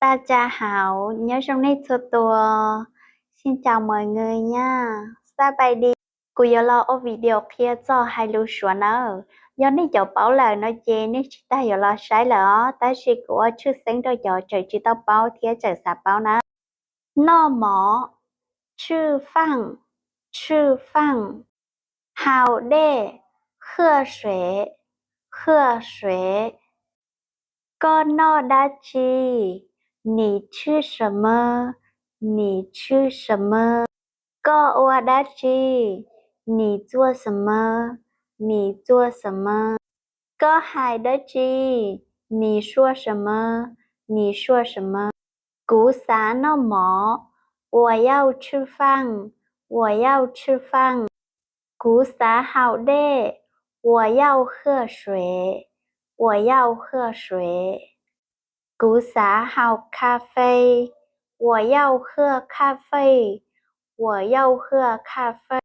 大家好, nyob zoo nej txhua tus. Xin chào mọi người nha. Sab pais di. Kuv yuav los ua video qhia txog hais lus Suav nawb. Yog nej cov paub lawm no ces nej tsis tas yuav los saib lawm os, tab sis kuv ua tshwj xeeb rau cov tseem tsis tau paub thiab tseem xav paub nawb. Noj mov, 吃饭, 吃饭. Haus dej, 喝水, 喝水. Koj noj dab tsi? 你吃什么? 你吃什么? Koj ua dab tsi? 你做什么? 你做什么? Koj hais dab tsi? 你说什么? 你说什么? Kuv xav noj mov. 我要吃饭. 我要吃饭. Kuv xav haus dej. 我要喝水. 我要喝水. Kuv xav haus kas fes. 我要喝咖啡. 我要喝咖啡.